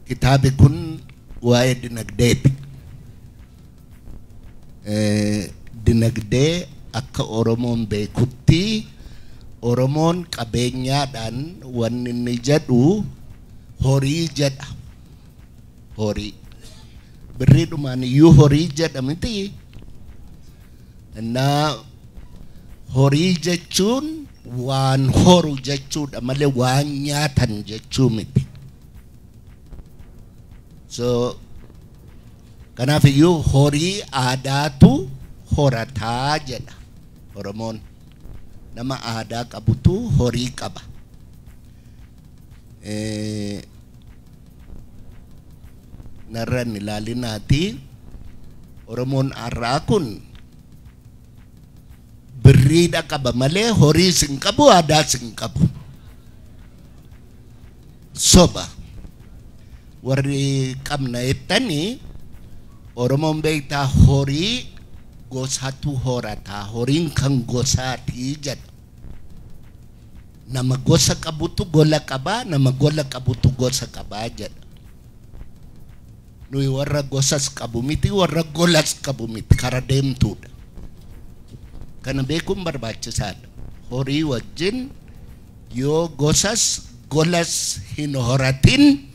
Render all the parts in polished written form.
Kitaabi kun waa'ee dinagdeeti. Dinagdee akka Oromoon beekutti Oromoon qabeenyaadhaan wanni inni jedhu horii jedha. Horii. Birriidhumaan iyyuu horii jedha miti. Innaa horii jechuun waan horu jechuudha malee waan nyaatan jechuu miti. So kanaaf iyyuu horii aadaatu horataa jedha Oromoon. Nama aadaa qabutu horii qaba. Narra hin ilaalinaati. Oromoon har'aa kun birriidha qaba malee horiis hin qabu, aadaas hin qabu. Soba. Warri qabna jettanii Oromoon beektaa horii gosatu horataa, horiin kan gosaatii jedha. Nama gosa qabutu gola qabaa, nama gola qabutu gosa qabaa jedha. Nuyi warra gosas qabu miti, warra golas qabu miti, kara deemtuudha. Kana beekuun barbaachisaadha. Horii wajjin yoo gosas golas hin horatin,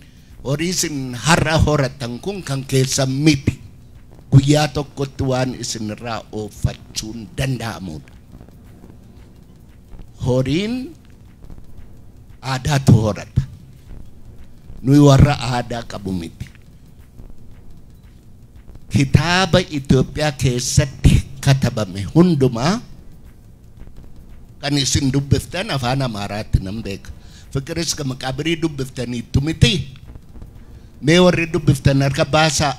horii isin har'a horatan kun kan keessan miti. Guyyaa tokkotti waan isinirraa ooffachuun danda'amudha. Horiin aadaatu horata. Nuyi warra aadaa qabu miti. Kitaaba Itoophiyaa keessatti katabame hundumaa kan isin dubbiftan afaan Amaaraatti nan beeka. Fiqir iska Maqaabirii dubbiftaniittu miti. Mee warri dubbiftan harka baasaa.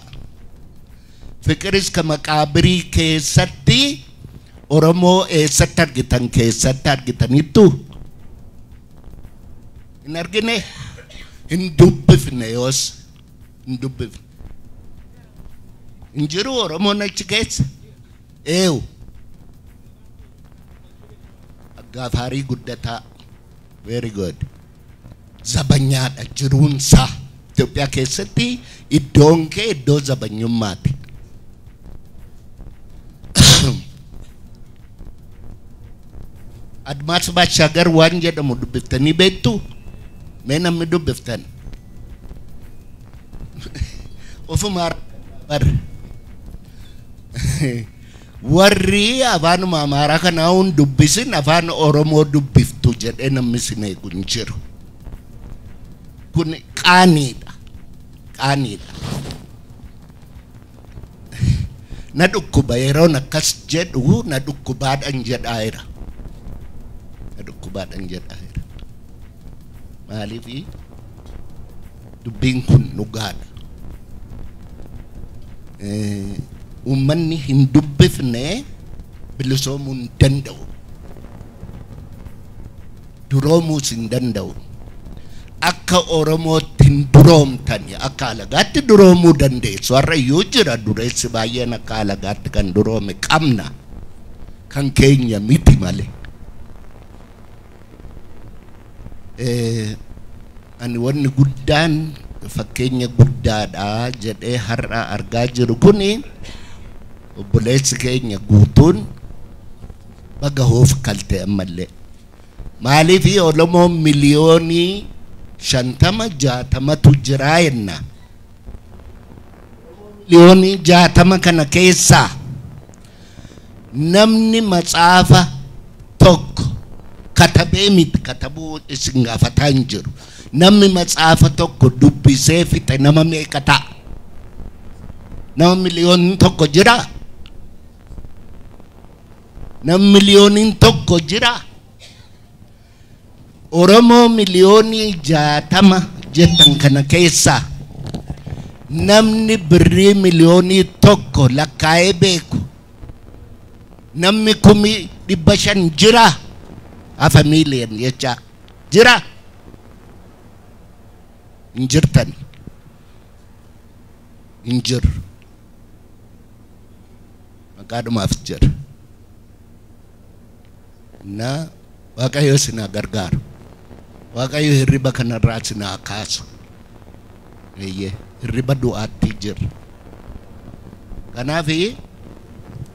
Fiqir iska Maqaabirii keessatti Oromoo eessatti argitan keessatti argitaniittu? Hin argine? Hin dubbifne yoos. Hin dubbifne. Hin jiru Oromoon achi keessa? Eewu. Aggaafarii Guddataa. Very good. Zabanyaadha jiruunsaa. Itoophiyaa keessatti iddoon kee iddoo zabanyummaati. Admaas Baashaagar waan jedhamu dubbiftanii beektu? Mee namni dubbiftan? Ofuma bar. Warri afaanuma Amaaraa kanaa hun dubbisin afaan Oromoo dubbiftu jedhee namni isin eegu hin jiru. Kun qaaniidha. Qaaniidha. Na dhukkuba yeroon akkas jedhu na dhukkubaadhaan jedhaa jira. Na dhukkubaadhaan jedhaa jira. Maaliifi dubbiin kun dhugaadha. Uummanni hin dubbifne bilisoomuu hin danda'u. Duroomuus hin danda'u. Akka Oromootti hin duroomtani, akka alagaatti duroomuu dandeessu. Har'a iyyuu jira dureessi baay'een akka alagaatti kan duroome qabna. Kan keenya miti malee. Ani wanni guddaan fakkeenya guddaadha jedhee har'a argaa jiru kuni obboleessi keenya guutuun baga hoof kalte ammallee. Maaliif Oromoon miliyoonii 50 60tu jira jenna. Miliyoonii 60 kana keessaa namni matsaafa tokko katabee miti, katabuu isin gaafataa hin jiru. Namni matsaafa tokko dubbisee fixe nama meeqa ta'a? Nama miliyoonni 1 jira? Nama miliyooniin 1 jira? Oromoo miliyoonii 60 jettan kana keessaa namni birrii miliyoonii 1 lakkaa'ee beeku namni 500,000 jira? Hafa miiliyoon jecha jira? Hin jirtan. Hin jiru. Maqaadhumaaf jira. Na Waaqayyo isin haa gargaaru. Waaqayyo hirriba kanarraa isin haa kaasu. Eeyyee, hirriba du'aatti jira. Kanaaf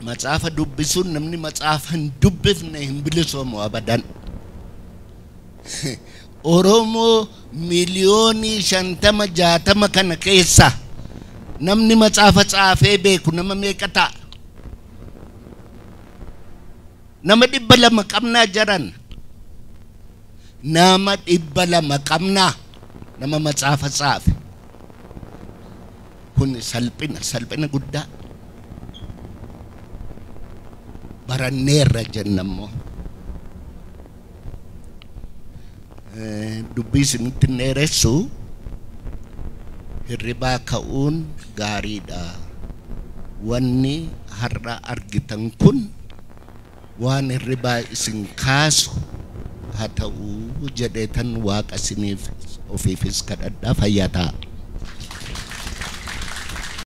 macaafa dubbisuun, namni macaafa hin dubbifne hin bilisoomu abadan. Oromoo 50 miliyoonii 60 kana keessa namni macaafa caafee beeku nama meeqa ta'a? Nama 200 qabnaa jaran. Nama 200 qabnaa nama macaafa caafe. Kun salphina, salphina guddaa. Baranneerra jenna immoo. Dubbii isinitti hin dheeressu, hirribaa ka'uun gaariidha. Wanni har'a argitan kun waan hirribaa isin kaasu haa ta'uu jedheetan Waaqa isiniif ofiifis kadhadhaa, fayyaa ta'a.